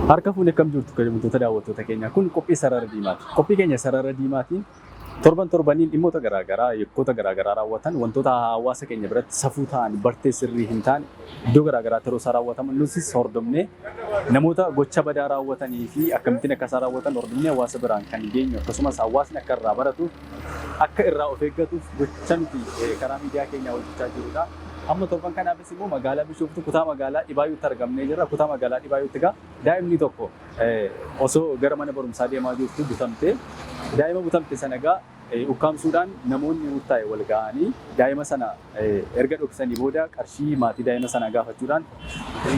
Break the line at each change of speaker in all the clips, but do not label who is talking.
Harka fuune akkam jirtu kabajamtoota daawwattoota keenya kun qophii sarara diimaati. Qophii keenya sarara diimaatiin torban torbaniin dhimmoota garaagaraa yakkoota garaagaraa raawwatan wantoota hawaasa keenya biratti safuu ta'an bartee sirrii hin taane iddoo garaagaraatti yeroo isaan raawwataman nutis hordofnee namoota gocha badaa raawwatanii fi akkamittiin akka isaan raawwatan hordofnee hawaasa biraan kan geenyu akkasumas hawaasni akka irraa baratuuf akka irraa of eeggatuuf gocha nuti karaa miidiyaa keenyaa hojjechaa jirrudha. Amma torban kanaafis immoo magaalaa Bishooftuu kutaa magaalaa Dhibaayyuutti argamnee jirra. Kutaa magaalaa Dhibaayyuutti egaa daa'imni tokko osoo gara mana barumsaa deemaa jirtu butamtee daa'ima butamte sana egaa ukkaamsuudhaan namoonni murtaa'e wal ga'anii daa'ima sana erga dhoksanii booda qarshii maatii daa'ima sanaa gaafachuudhaan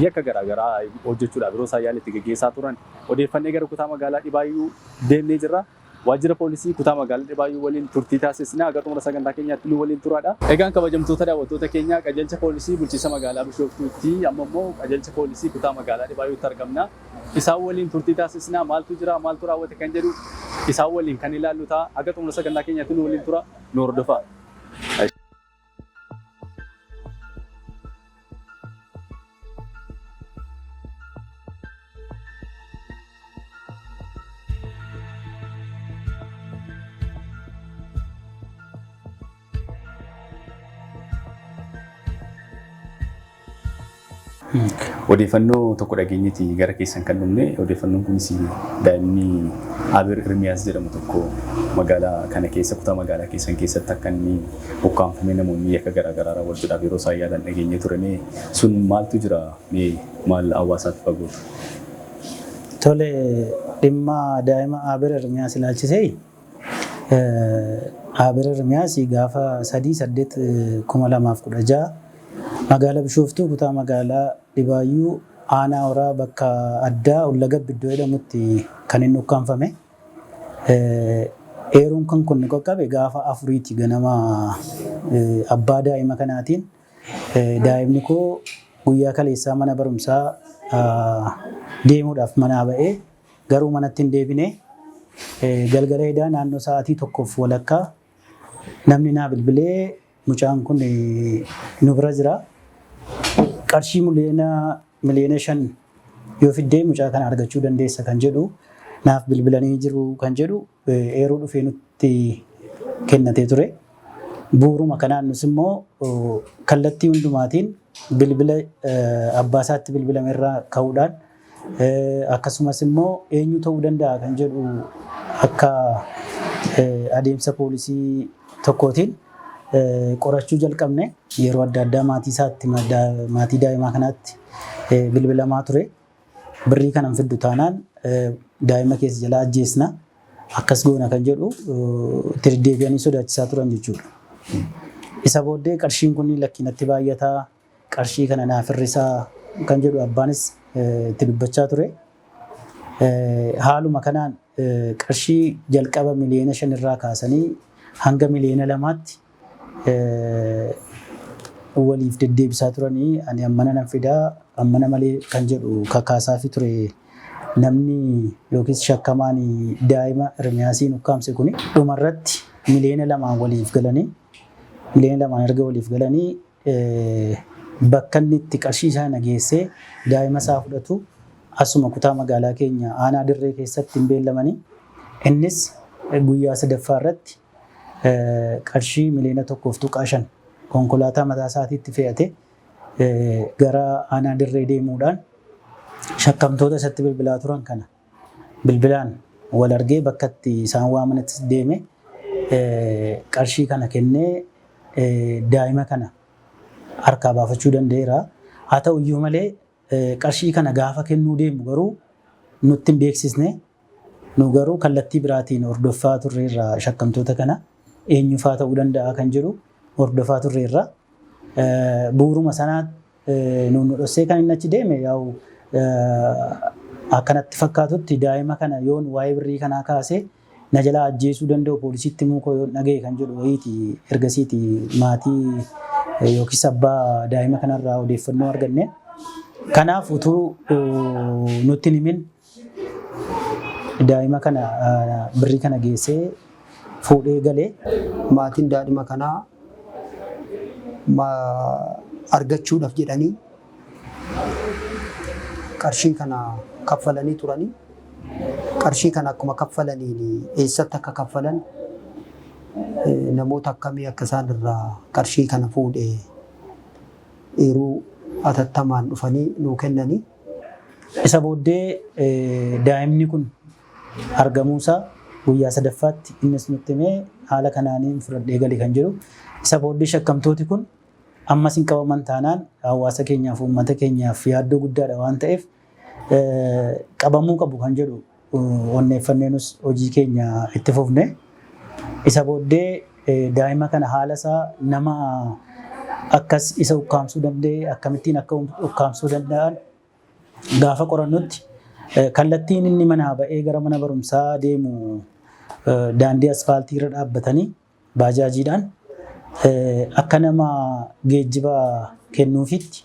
yakka garaagaraa hojjechuudhaaf yeroo isaan yaala itti geggeessaa turan odeeffannee gara kutaa magaalaa Dhibaayyuu deemnee jirra. Waajjira poolisii kutaa magaalaa Dhibaayyuu waliin turtii taasisna. Haga xumura sagantaa keenyaatti nu waliin turaadha. Egaan kabajamtoota daawwattoota keenyaa qajeelcha poolisii bulchiinsa magaalaa Bishooftuutti amma immoo qajeelcha poolisii kutaa magaalaa Dhibaayyuutti argamna. Isaan waliin turtii taasisna. Maaltu jira, maaltu raawwate kan jedhu isaan waliin kan ilaallu ta'a. Haga xumura sagantaa keenyaatti nu waliin tura. Nu hordofaa. Odeeffannoo tokko dhageenyeeti gara keessan kan dhumne. Odeeffannoon kunis daa'imni Abir Irmiyaas jedhamu tokko magaalaa kana keessa kutaa magaalaa keessan keessatti akka inni ukkaamfamee namoonni yakka garaa garaa raawwachuudhaaf yeroo isaan yaalan dhageenyee ture. Mee sun maaltu jira? Mee maal hawaasaatti fagootu?
Tole, dhimma daa'ima Abir Irmiyaas ilaalchisee, Abir Irmiyaas gaafa 3/8/2016 magaalaa Bishooftuu kutaa magaalaa Dhibaayyuu aanaa Horaa bakka addaa Ollagab iddoo jedhamutti kan inni ukkaamfame. Eeruun kan kun qaqqabe gaafa 4ti ganama abbaa daa'ima kanaatiin, daa'imni koo guyyaa kaleessaa mana barumsaa deemuudhaaf manaa ba'ee garuu manatti hin deebine, galgala edaa naannoo sa'aatii 1:30 namni naa bilbilee mucaan kun nu bira jira, qarshii miliyoona 5 yoo fiddee mucaa kana argachuu dandeessa kan jedhu naaf bilbilanii jiru kan jedhu eeruu dhufee nutti kennatee ture. Bu'uuruma kanaan nus immoo kallattii hundumaatiin bilbila abbaa isaatti bilbilame irraa ka'uudhaan, akkasumas immoo eenyu ta'uu danda'a kan jedhu akka adeemsa poolisii tokkootiin qorachuu jalqabne. Yeroo adda addaa maatii isaatti, maatii daa'imaa kanaatti bilbilamaa ture. Birrii kanan fiddu taanaan daa'ima keessa jalaa ajjeesna, akkas goona kan jedhu itti deddeebi'anii sodaachisaa turan jechuudha. Isa booddee qarshiin kun lakkinatti baay'ataa, qarshii kana naaf hir'isaa kan jedhu abbaanis itti dubbachaa ture. Haaluma kanaan qarshii jalqaba miliyoona 5 irraa kaasanii hanga miliyoona 2tti waliif deddeebisaa turanii, ani ammana nan fidaa, ammana malee kan jedhu kakaasaafii ture namni yookiis shakkamaan daa'ima Ermiyaasiin ukkaamse kuni. Dhumarratti miliyoona 2n waliif galanii, miliyoona 2n erga waliif galanii bakka inni itti qarshii isaa geessee daa'ima isaa fudhatu asuma kutaa magaalaa keenya aanaa Dirree keessatti hin beellamanii, innis guyyaa sadaffaa irratti qarshii miliyoona 1.5 konkolaataa mataa isaatiitti fe'ate gara aanaa Dirree deemuudhaan shakkamtoota isatti bilbilaa turan kana bilbilaan wal argee bakka itti isaan waamanitti deeme, qarshii kana kennee daa'ima kana harkaa baafachuu danda'eera. Haa ta'u iyyuu malee qarshii kana gaafa kennuu deemu garuu nutti hin beeksisne. Nu garuu kallattii biraatiin hordoffaa turreerra, shakkamtoota kana eenyufaa ta'uu danda'a kan jedhu hordofaa turreerra. Bu'uuruma sanaa nu dhossee kan inni achi deeme yaa'u akkanatti fakkaatutti daa'ima kana yoon waa'ee birrii kanaa kaasee na jalaa ajjeesuu danda'u, poolisiitti himuu koo yoon dhaga'e kan jedhu wayiiti ergasiiti maatii yookiis abbaa daa'ima kanarraa odeeffannoo arganne. Kanaaf utuu nutti hin himin daa'ima kana birrii kana geessee fuudhee galee.
Maatiin daa'ima kanaa argachuudhaaf jedhanii Qarshii kana kaffalanii turanii qarshii kana akkuma kaffalaniin eessatti akka kaffalan namoota akkamii akka isaan irraa qarshii kana fuudhe eeruu atattamaan dhufanii nuu kennanii.
Isa booddee daa'imni kun argamuusaa guyyaa sadaffaatti innis nutti himee haala kanaaniin fudhadhee gale kan jedhu. Isa booddee shakkamtooti kun ammas hin qabaman taanaan hawaasa keenyaaf uummata keenyaaf yaaddoo guddaadha waan ta'eef qabamuu qabu kan jedhu onneeffannee nus hojii keenya itti fufne. Isa booddee daa'ima kana haala isaa nama akkas isa ukkaamsuu danda'e akkamittiin akka ukkaamsuu danda'an gaafa qorannutti kallattiin inni manaa ba'ee gara mana barumsaa deemu daandii asfaaltii irra dhaabbatanii baajaajiidhaan akka nama geejjiba kennuufitti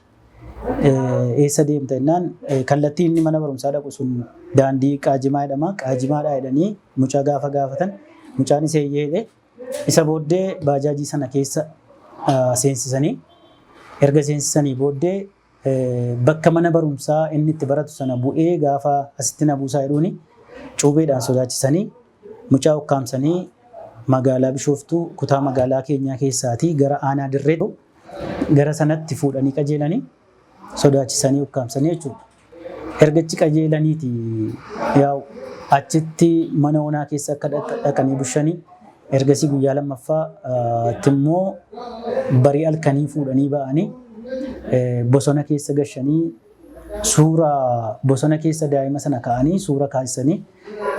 eessa deemta jennaan kallattiin inni mana barumsaa dhaqu sun daandii Qaajimaa jedhama. Qaajimaadhaa jedhanii mucaa gaafa gaafatan mucaanis eeyyee jedhe. Isa booddee baajaajii sana keessa seensisanii erga seensisanii booddee bakka mana barumsaa inni itti baratu sana bu'ee gaafa asitti na buusaa jedhuuni cuubeedhaan sodaachisanii mucaa ukkaamsanii magaalaa Bishooftuu kutaa magaalaa keenyaa keessaatii gara aanaa Dirree gara sanatti fuudhanii qajeelanii sodaachisanii ukkaamsanii jechuudha. Erga achi qajeelaniiti yaa'u achitti mana onaa keessa akka dhaqanii bushanii ergasii guyyaa lammaffaa itti immoo barii halkanii fuudhanii ba'anii bosona keessa gashanii suura bosona keessa daa'ima sana ka'anii suura kaasanii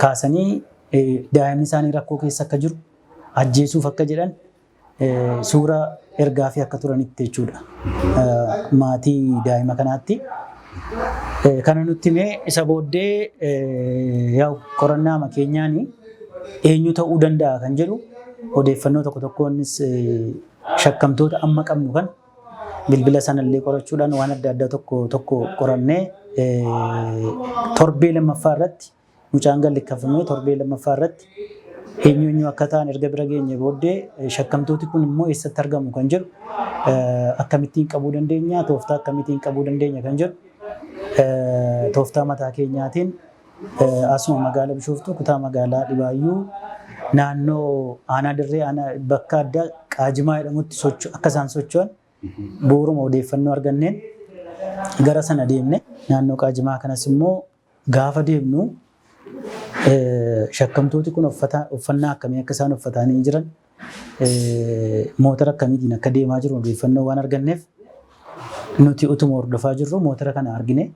kaasanii daa'imni isaanii rakkoo keessa akka jiru ajjeesuuf akka jedhan suura ergaafii akka turanitti jechuudha. Maatii daa'ima kanaatti. Kana nutti himee isa booddee yaa'u qorannaa keenyaan eenyu ta'uu danda'a kan jedhu odeeffannoo tokko tokkoonis shakkamtoota amma qabnu kan bilbila sanallee qorachuudhaan waan adda addaa tokko tokko qorannee torbee lammaffaa irratti mucaan gallikkafamee torbee lammaffaa irratti eenyu eenyu akka ta'an erga bira geenye booddee shakkamtooti kun immoo eessatti argamu kan jedhu akkamittiin qabuu dandeenya tooftaa akkamittiin qabuu dandeenya kan jedhu tooftaa mataa keenyaatiin asuma magaalaa Bishooftuu kutaa magaalaa Dhibaayyuu naannoo aanaa dirree bakka addaa Qaajimaa jedhamutti akka isaan socho'an bu'uuruma odeeffannoo arganneen gara sana deemne. Naannoo Qaajimaa kanas immoo gaafa deemnu shakkamtooti kun uffannaa akkamii akka isaan uffatanii jiran motora akkamiitiin akka deemaa jiru odeeffannoo waan arganneef nuti utuma hordofaa jirru motora kana argine.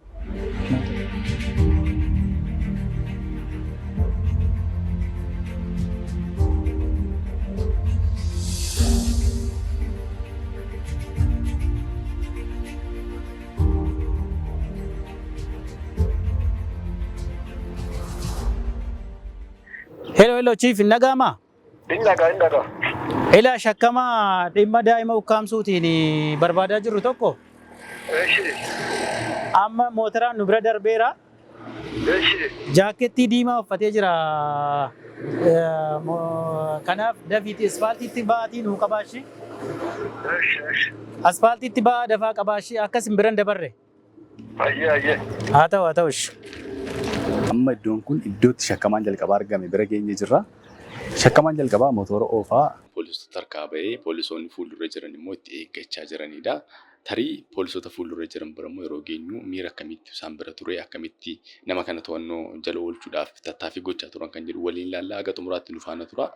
Hello, hello, Chief, hin dhaga'amaa?
Hin dhagaa, hin dhagaa.
Ilaa shakkamaa dhimma daa'ima ukkaamsuutiin barbaadaa jirru tokko
Eshi,
amma mootoraan nu bira darbeera.
Eshi.
Jaakettii diimaa uffatee jira. Kanaaf dafiitii asfaaltiitti ba'aatii nuu qabaashi.
Eshi, eshi.
Asfaaltiitti ba'aa dafaa qabaashi akkas hin biran dabarre.
Ayyee, ayyee.
Haa ta'u, haa ta'u. Ishi.
Amma iddoon kun iddootti shakkamaan jalqabaa argame bira geenye jirra. Shakkamaan jalqabaa motora oofaa poolisoota harkaa ba'ee poolisoonni fuuldura jiran immoo itti eeggachaa jiranidha. Tarii poolisoota fuuldura jiran bira immoo yeroo geenyu miira akkamitti isaan bira ture akkamitti nama kana to'annoo jala oolchuudhaaf tattaaffii gochaa turan kan jedhu waliin ilaallaa haga xumuraatti nu faana tura.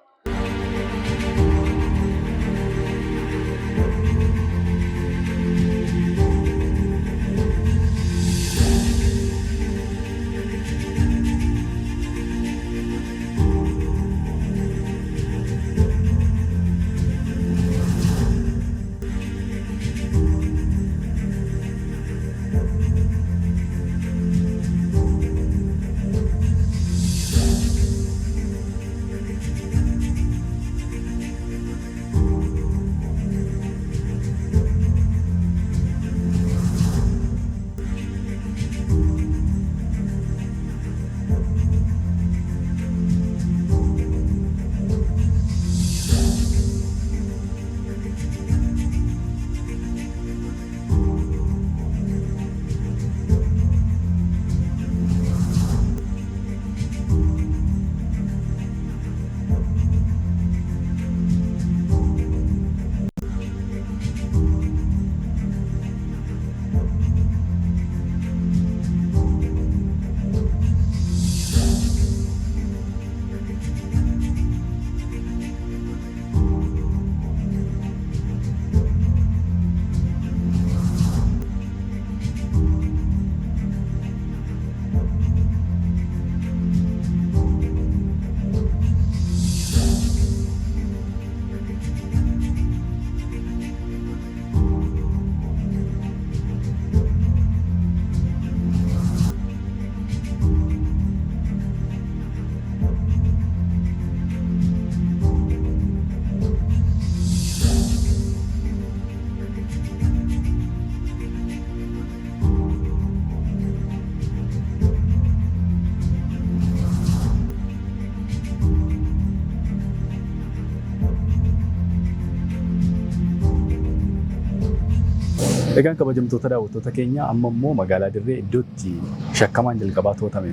Egaan kabajamtoota daawwattoota keenya, amma immoo magaalaa Dirree iddootti shakkamaan jalqabaa to'atame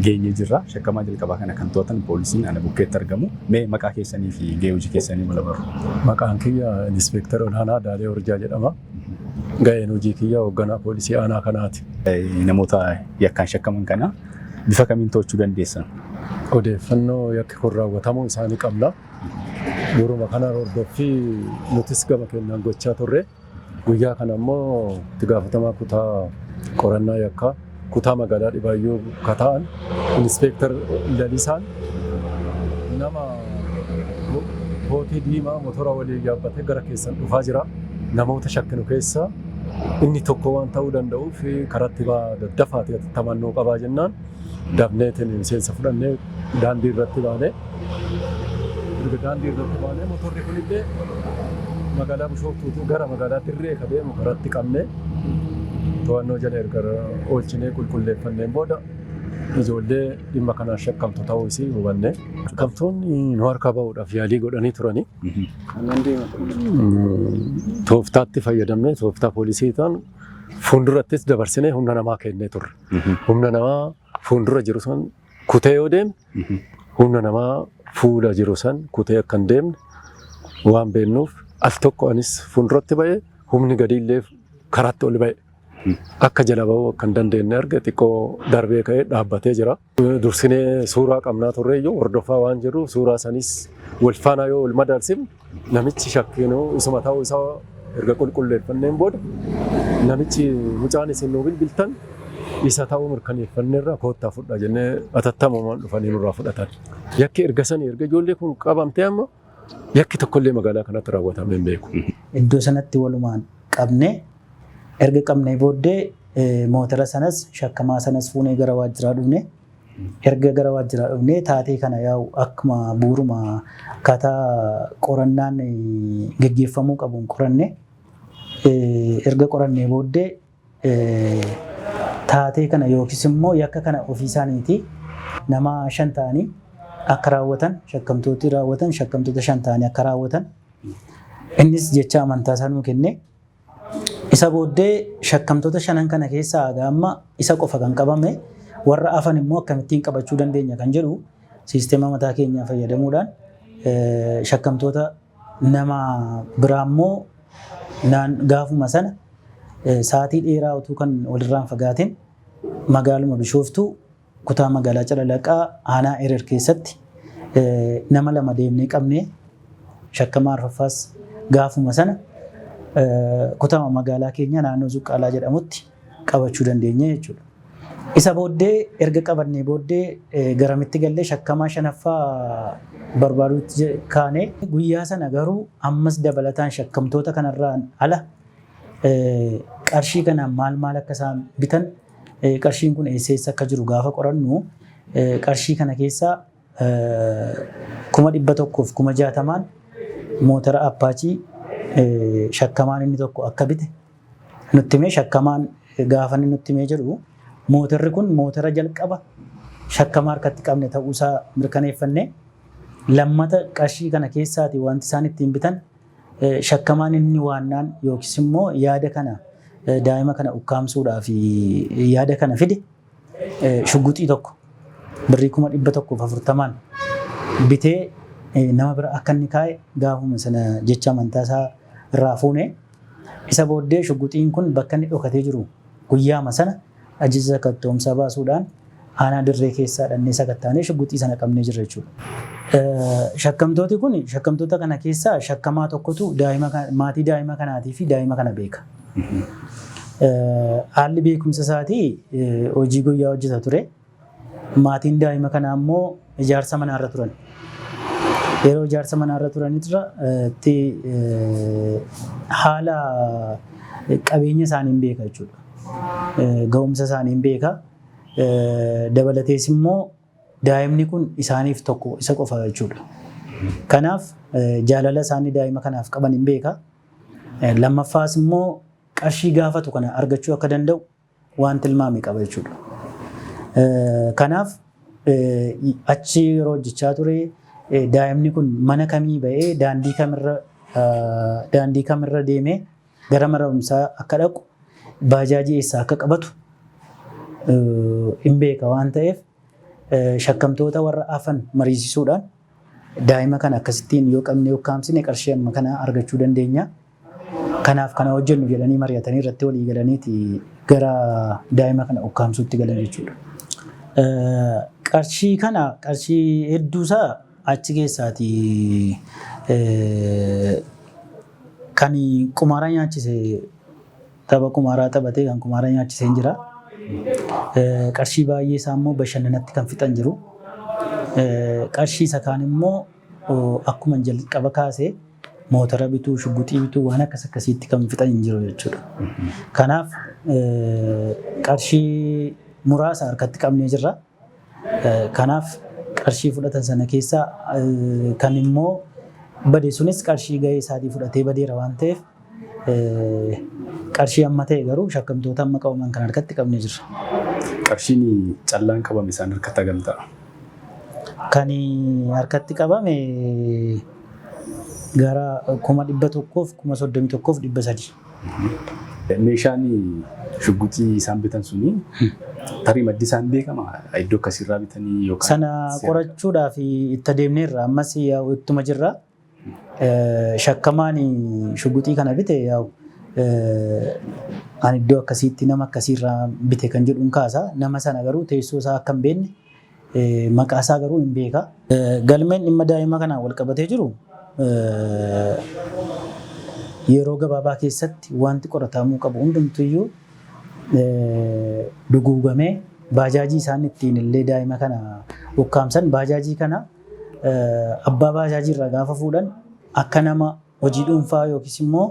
geenyee jirra. Shakkamaa jalqabaa kana kan to'atan poolisiin ana bukkeetti argamu. Mee maqaa keessanii fi gahee hojii keessanii wal baru.
Maqaan kiyya Inspektar Olaanaa Daalee Horjaa jedhama. Gaheen hojii kiyya hoogganaa poolisii aanaa kanaati.
Namoota yakkaan shakkaman kana bifa kamiin to'achuu dandeessan?
Odeeffannoo yakki kun raawwatamuu isaanii qabna. Duruma kanaan hordoffii nutis gama keenyaan gochaa turre. Guyyaa kana immoo itti gaafatamaa kutaa qorannaa yakkaa kutaa magaalaa Dhibaayyuu ka ta'an Inspektar Lalisaan nama kootii diimaa motora waliin yaabbatee gara keessan dhufaa jira. Namoota shakkinu keessaa inni tokko waan ta'uu danda'uuf karatti daddafaatee atattamannoo qabaa jennaan dafneetiin miseensa fudhannee daandii irratti baanee, erga daandii irratti baanee, motorri kunillee magaalaa Bishooftuutuu gara magaalaa Dirree ka deemu karatti qabnee to'annoo jala erga oolchinee qulqulleeffanneen booda ijoollee dhimma kanaan shakkamtu ta'uu isii hubanne. Shakkamtoonni nu harkaa bahuudhaaf yaalii godhanii turanii. Tooftaatti fayyadamnee, tooftaa poolisii ta'an fuuldurattis dabarsinee humna namaa kennee turre. Humna namaa fuuldura jiru san kutee yoo deeme, humna namaa fuula jiru san kutee akka hin deemne waan beeknuuf, al tokko anis fuulduratti ba'ee humni gadiillee karaatti ol ba'e. Akka jala bahuu akka hin dandeenye arge, xiqqoo darbee ka'ee dhaabbatee jira. Dursinee suuraa qabnaa turreeyyuu, hordofaa waan jiru, suuraa sanis wal faana yoo wal madaalsifne namichi shakkiinuu isuma ta'uu isaa erga qulqulleeffanneen booda, namichi mucaan isin nuu bilbiltan isa ta'uu mirkaneeffanneerra, koottaa fudha jennee atattamumaan dhufanii nurraa fudhatan. Yakki erga sanii, erga ijoollee kun qabamtee amma, yakki tokkollee magaalaa kanatti raawwatamee hin beeku.
Iddoo sanatti walumaan qabnee, erga qabnee booddee motora sanas shakkamaa sanas fuunee gara waajjiraa dhufne. Erga gara waajjiraa dhufnee taatee kana yaa'u akkuma bu'uuruma akkaataa qorannaan geggeeffamuu qabuun qoranne. Erga qorannee booddee taatee kana yookiis immoo yakka kana ofii isaaniitii nama 5 ta'anii akka raawwatan, shakkamtooti raawwatan shakkamtoota 5 ta'anii akka raawwatan innis jecha amantaa isaa nuu kenne. Isa booddee shakkamtoota shanan kana keessaa haga amma isa qofa kan qabame, warra hafan immoo akkamittiin qabachuu dandeenya kan jedhu siisteema mataa keenyaa fayyadamuudhaan shakkamtoota nama biraa immoo gaafuma sana sa'aatii dheeraa utuu kan walirraa hin fagaatin magaaluma Bishooftuu, kutaa magaalaa Calalaqaa, aanaa Erer keessatti nama lama deemnee qabnee, shakkamaa arfaffaas gaafuma sana kutaa magaalaa keenya naannoo Zuqqaalaa jedhamutti qabachuu dandeenye jechuudha. Isa booddee erga qabannee booddee garamitti gallee shakkamaa shanaffaa barbaaduutti kaane. Guyyaa sana garuu ammas dabalataan shakkamtoota kanarraan ala qarshii kanaan maal maal akka isaan bitan, qarshiin kun eessa eessa akka jiru gaafa qorannu, qarshii kana keessaa 160,000n motora Appaachii shakkamaan inni tokko akka bite nutti himee. Shakkamaan gaafa inni nutti himee jedhu mootorri kun motora jalqaba shakkamaa harkatti qabne ta'uusaa mirkaneeffanne. Lammata qarshii kana keessaati wanti isaan ittiin bitan, shakkamaan inni waannaan yookiis immoo yaada kana daa'ima kana ukkaamsuudhaaf yaada kana fide shugguxii tokko birrii 140,000n bitee nama bira akka inni kaa'e gaafuma sana jecha amantaa isaa irraa fuune. Isa booddee shugguxiin kun bakka inni dhokatee jiru guyyaama sana ajaja sakatta'umsaa baasuudhaan aanaa Dirree keessaa dhannee sakattaanee shugguxii sana qabnee jirra jechuudha. Shakkamtooti kun, shakkamtoota kana keessaa shakkamaa tokkotu daa'ima maatii daa'ima kanaatii fi daa'ima kana beeka. Haalli beekumsa isaatii hojii guyyaa hojjeta ture. Maatiin daa'ima kanaa immoo ijaarsa manaarra turan. Yeroo ijaarsa manaarra turanitti haala qabeenya isaanii beeka jechuudha. Ga'umsa isaanii beeka. Dabalatees immoo daa'imni kun isaaniif tokko isa qofa jechuudha. Kanaaf jaalala isaanii daa'ima kanaaf qaban hin beeka. Lammaffaas immoo qarshii gaafatu kana argachuu akka danda'u waan tilmaame qaba jechuudha. Kanaaf achi yeroo hojjechaa ture daa'imni kun mana kamii ba'ee daandii kamirra deemee gara mana barumsaa akka dhaqu baajaajii eessaa akka qabatu hin beeka waan ta'eef shakkamtoota warra hafan mariisisuudhaan daa'ima kana akkasittiin yoo qabne ukkaamsine qarshii amma kana argachuu dandeenya. Kanaaf kana hojjennu jedhanii mari'atanii irratti walii galaniiti gara daa'ima kana ukkaamsuutti galan jechuudha. Qarshii kana qarshii hedduusaa achi keessaati kan qumaara nyaachise tapha qumaaraa taphatee kan qumaara nyaachisee jira. Qarshii baay'ee isaa immoo bashannanatti kan fixan jiru. Qarshii isa kaan immoo akkuma jalqaba kaasee motora bituu, shugguxii bituu waan akkas akkasiitti kan fixan hin jiru jechuudha. Kanaaf qarshii muraasa harkatti qabnee jirra. Kanaaf qarshii fudhatan sana keessaa kan immoo bade sunis qarshii gahee isaatii fudhatee badeera waan ta'eef qarshii amma ta'e garuu shakkamtoota amma qabaman kan harkatti qabnee jirra.
Qarshiin callaan qabame isaan harkatti hagam ta'a?
Kan harkatti qabame gara 131,300.
Meeshaan shugguxii isaan bitan suni tarii maddi isaan beekama iddoo akkasiirraa bitanii yookaan
Sana qorachuudhaaf itti adeemneerra, ammas ittuma jirra. Shakkamaan shugguxii kana bite yaa'u ani iddoo akkasiitti nama akkasiirraa bite kan jedhuun kaasa. Nama sana garuu teessoo isaa akka hin beekne, maqaa isaa garuu hin beeka. Galmeen dhimma daa'ima kanaan wal qabatee jiru yeroo gabaabaa keessatti wanti qoratamuu qabu hundumtuyyuu duguugamee baajaajii isaan ittiin illee daa'ima kana ukkaamsan, baajaajii kana abbaa baajaajii irraa gaafa fuudhan akka nama hojii dhuunfaa yookiis immoo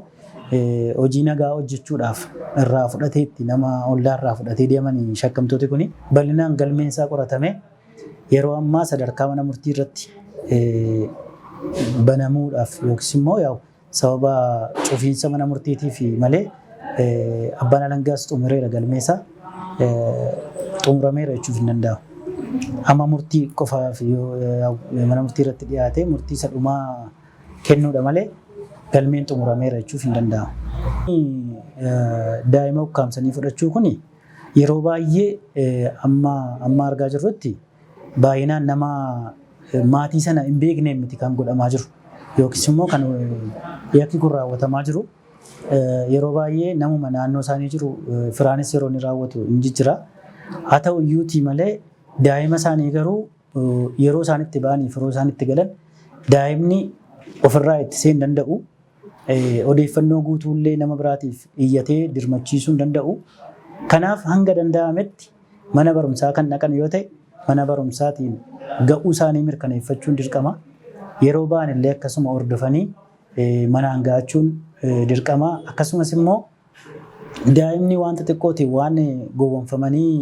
hojii nagaa hojjechuudhaaf irraa fudhateetti nama ollaa irraa fudhatee deemanii. Shakkamtooti kuni bal'inaan galmeen isaa qoratame yeroo ammaa sadarkaa mana murtii irratti banamuudhaaf yookiis immoo yaa'u sababa cufiinsa mana murtiitiif malee abbaan alangaas xumureera, galmeessa xumurameera jechuuf hin danda'amu. Amma murtii qofaaf yoo mana murtii irratti dhiyaate murtii isa dhumaa kennuudha malee galmeen xumurameera jechuuf hin danda'amu. Daa'ima ukkaamsanii fudhachuu kuni yeroo baay'ee amma amma argaa jirrutti baay'inaan nama maatii sana hin beekneen miti kan godhamaa jiru yookiis immoo kan yakki kun raawwatamaa jiru. Yeroo baay'ee namuma naannoo isaanii jiru firaanis yeroo inni raawwatu hin jijjira. Haa ta'u iyyuutii malee daa'ima isaanii garuu yeroo isaan itti ba'anii fi yeroo isaan itti galan daa'imni ofirraa ittisee hin danda'u. Odeeffannoo guutuullee nama biraatiif iyyatee dirmachiisuu hin danda'u. Kanaaf hanga danda'ametti mana barumsaa kan dhaqan yoo ta'e mana barumsaatiin ga'uu isaanii mirkaneeffachuun dirqama. Yeroo ba'an illee akkasuma hordofanii manaan ga'achuun dirqama. Akkasumas immoo daa'imni wanta xiqqootiin waan gowwoomfamanii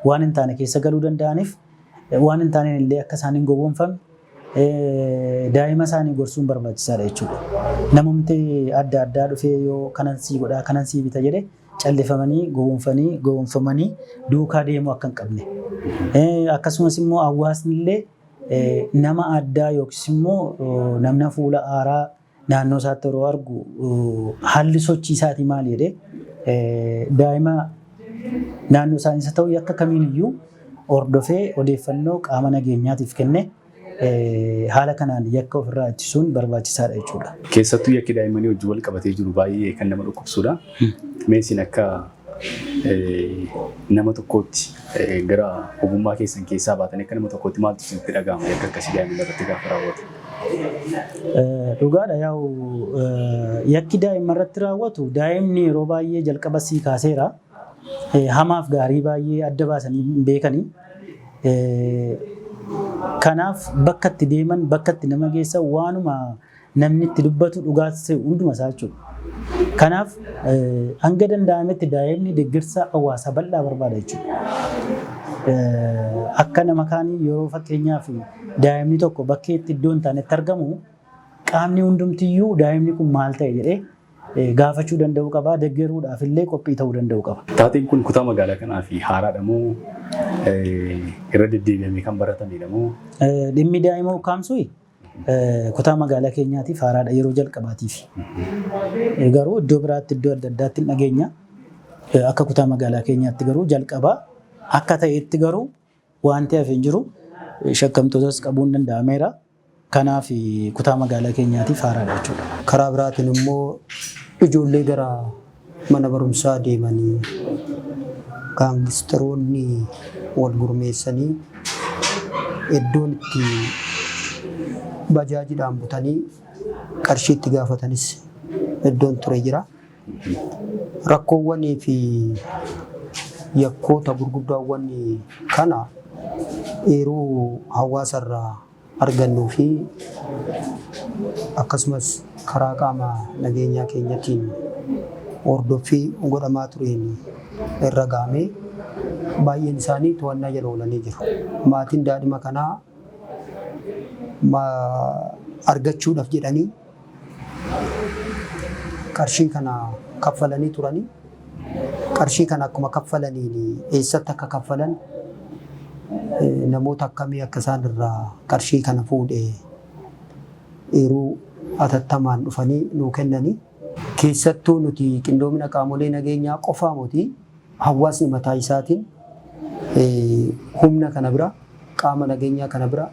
waan hin taane keessa galuu danda'aniif waan hin taaneen illee akka isaan hin gowwoomfamne daa'ima isaanii gorsuun barbaachisaadha jechuudha. Namumti adda addaa dhufee yoo kanan sii godhaa, kanan sii bita jedhe callifamanii gowwoomfanii gowwoomfamanii duukaa deemuu akka hin qabne. Akkasumas immoo hawaasni illee nama addaa yookiis immoo namna fuula haaraa naannoo isaatti yeroo argu haalli sochii isaatii maali jedhee daa'ima naannoo isaanii isa ta'u yakka kamiin iyyuu hordofee odeeffannoo qaama nageenyaatiif kenne haala kanaan yakka ofirraa ittisuun barbaachisaadha jechuudha.
Keessattuu yakki daa'immanii wajjin wal qabatee jiru baay'ee kan nama dhukkubsudha. Mee isin akka nama tokkootti gara ogummaa keessan keessaa baatanii akka nama tokkootti maaltu isinitti dhaga'ama yakka akkasii daa'imman irratti gaafa raawwatu?
Dhugaadha, yaa'u yakki daa'imman irratti raawwatu daa'imni yeroo baay'ee jalqaba sii kaaseera. Hamaaf gaarii baay'ee adda baasanii hin beekanii. Kanaaf bakka itti deeman, bakka itti nama geessan, waanuma namni itti dubbatu dhugaas ta'e hunduma isaa jechuudha. Kanaaf hanga danda'ametti daa'imni deeggarsa hawaasaa bal'aa barbaada jechuudha. Akka nama kaanii yeroo fakkeenyaaf daa'imni tokko bakkeetti iddoo hin taanetti argamu qaamni hundumtiyyuu daa'imni kun maal ta'e jedhee gaafachuu danda'uu qaba. Deeggaruudhaaf illee qophii ta'uu danda'uu qaba.
Taateen kun kutaa magaalaa kanaa fi haaraadha moo irra deddeebi'amee kan baratamedha moo?
Dhimmi daa'ima ukkaamsuu Kutaa magaalaa keenyaatiif haaraadha yeroo jalqabaatiif. Garuu iddoo biraatti iddoo adda addaatti hin dhageenya. Akka kutaa magaalaa keenyaatti garuu jalqabaa akka ta'etti garuu wanti hafe hin jiru. Shakkamtootas qabuun danda'ameera. Kanaaf kutaa magaalaa keenyaatiif haaraadha jechuudha.
Karaa biraatiin immoo ijoollee gara mana barumsaa deemanii gaangistaroonni wal gurmeessanii iddoon itti bajaajiidhaan butanii qarshii itti gaafatanis iddoon ture jira. Rakkoowwanii fi yakkoota gurguddaawwan kana eeruu hawaasarraa argannuu fi akkasumas karaa qaama nageenyaa keenyatiin hordoffii godhamaa tureen irra gahamee baay'een isaanii to'annaa jala oolanii jiru. Maatiin daa'ima kanaa argachuudhaaf jedhanii qarshii kana kaffalanii turanii qarshii kana akkuma kaffalaniin eessatti akka kaffalan namoota akkamii akka isaan irraa qarshii kana fuudhe eeruu atattamaan dhufanii nuu kennanii. Keessattuu nuti qindoomina qaamolee nageenyaa qofaa miti, hawaasni mataa isaatiin humna kana bira, qaama nageenyaa kana bira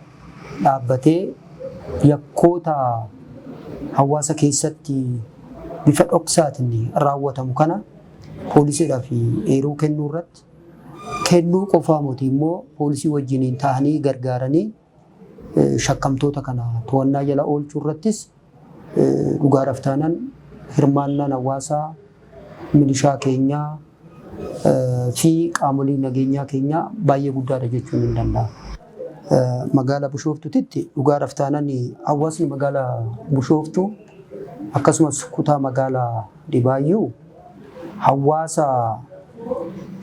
dhaabbatee yakkoota hawaasa keessatti bifa dhoksaatiin raawwatamu kana poolisiidhaaf eeruu kennuu irratti, kennuu qofaa miti immoo poolisii wajjiniin ta'anii gargaaranii shakkamtoota kana to'annaa jala oolchuu irrattis dhugaadhaaf taanaan hirmaannaan hawaasaa, milishaa keenyaa fi qaamolee nageenyaa keenyaa baay'ee guddaadha jechuun hin danda'amu. Magaalaa Bishooftuutitti dhugaadhaaf taanaan hawaasni magaalaa Bishooftuu akkasumas kutaa magaalaa Dhibaayyuu hawaasa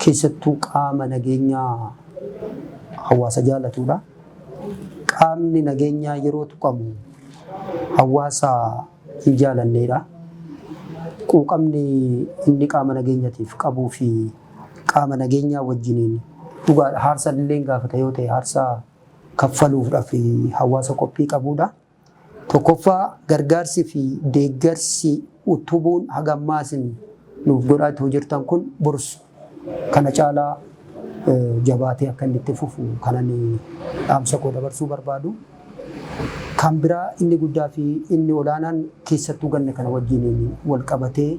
keessattuu qaama nageenyaa hawaasa jaalatudha. Qaamni nageenyaa yeroo tuqamu hawaasa hin jaalanneedha. Quuqamni inni qaama nageenyatiif qabuu fi qaama nageenyaa wajjiniin dhugaadha. Haarsa illee gaafata yoo ta'e haarsaa kaffaluudhaaf hawaasa qophii qabudha. Tokkoffaa, gargaarsi fi deeggarsi utubuun haga ammaa isin nuuf godhaa jirtan kun borus kana caalaa jabaatee akka inni itti fufu kanan dhaamsa koo dabarsuu barbaadu. Kan biraa inni guddaa fi inni olaanaan keessattuu ganna kana wajjiniin wal qabatee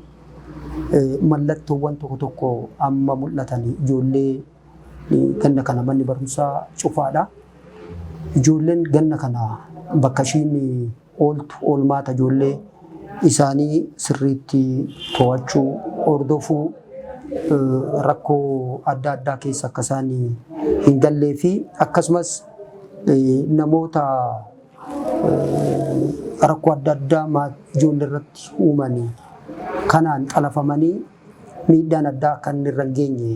mallattoowwan tokko tokko amma mul'atan, ijoollee ganna kana manni barumsaa cufaadha. Ijoolleen ganna kana bakka ishiin ooltu, oolmaata ijoollee isaanii sirriitti to'achuu, hordofuu, rakkoo adda addaa keessa akka isaan hin gallee fi akkasumas namoota rakkoo adda addaa ijoollee irratti uuman kanaan xalafamanii miidhaan addaa akka inni irra hin geenye,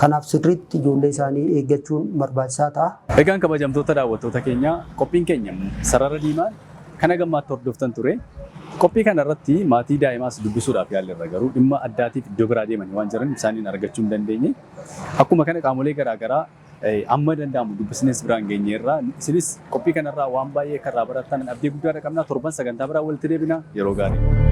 kanaaf sirriitti ijoollee isaanii eeggachuun barbaachisaa ta'a.
Egaan kabajamtoota daawwattoota keenyaa, qophiin keenya Sarara Diimaan kana gammaatti hordoftan ture. Qophii kana irratti maatii daa'imaas dubbisuudhaaf yaalleerra, garuu dhimma addaatiif iddoo biraa deemanii waan jiran isaaniin argachuu hin dandeenye. Akkuma kana qaamolee garaagaraa amma danda'amu dubbisnees biraan geenyeerra. Isinis qophii kanarraa waan baay'ee kan irraa barattan abdii guddaadha qabna. Torban sagantaa biraa walitti deebina. Yeroo gaarii.